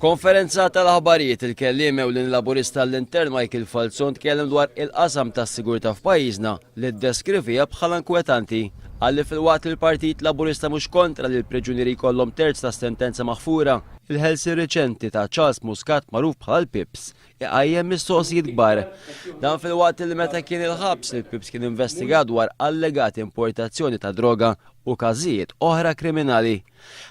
F'konferenza tal-aħbarijiet il-kelliem ewlieni Laburista għall-Intern Michael Falzon tkellem dwar il-qasam tas-sigurtà f'pajjiżna li ddeskriviha bħala inkwetanti. Qal li filwaqt li l-Partit Laburista mhux kontra li l-priġunieri jkollhom terz tas-sentenza maħfura, il-ħelsien riċenti ta' Charles Muscat magħruf bħala l-Pips iqajjem mistoqsijiet kbar. Dan filwaqt li meta kien il-ħabs il-Pips kien investigat dwar allegati importazzjoni ta' droga u każijiet oħra kriminali.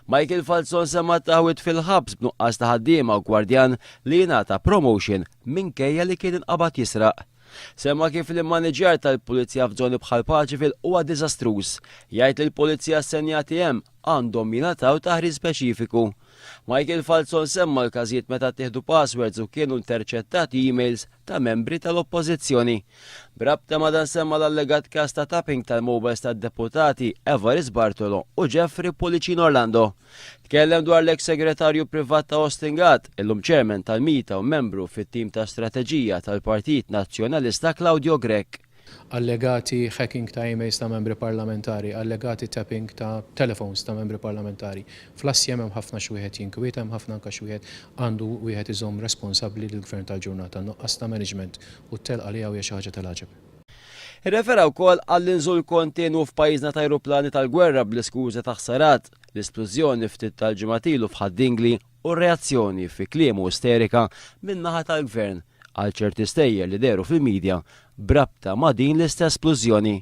Michael Falzon semma t-taħwid fil-ħabs b'nuqqas ta' ħaddiema u gwardjan li jingħata promotion minkejja li kien inqabad jisraq. Semma kif l-immaniġjar tal-Pulizija f'żoni bħal Paċeville huwa diżastruż. Jgħid li l-Pulizija assenjati hemm għandhom jingħataw taħriġ speċifiku. Michael Falzon semma l-każijiet meta ttieħdu passwords u kienu interċettati emails ta' membri tal-Oppożizzjoni. B'rabta ma' dan semma l-allegat każ ta' tapping tal-mobiles tad-deputati Evarist Bartolo u Jeffrey Pullicino Orlando. Tkellem dwar l-eks segretarju privat ta' Austin Gatt, illum chairman tal-MITA u membru fit-tim ta' strateġija tal-Partit Nazzjonalista Claudio Grech. Allegati hacking ta' emails ta' membri parlamentari, allegati tapping ta' telephones ta' membri parlamentari. Fl-assjem hemm ħafna x'wieħed jinkwieta, hemm ħafna anke x'wieħed għandu wieħed iżomm responsabbli lill-Gvern tal-ġurnata. N-nuqqas ta' management u t-telqa li hawn hija xi ħaġa tal-għaġeb. Irrefera wkoll għall-inżul kontinwu f'pajjiżna ta' ajruplani tal-gwerra bl-iskuża ta' ħsarat, l-isplużjoni ftit tal-ġimgħat ilu f'Ħad-Dingli u r-reazzjoni, fi kliemu isterika, min-naħa tal-Gvern għal ċerti stejjer li dehru fil-media b'rabta ma' din l-istess splużjoni.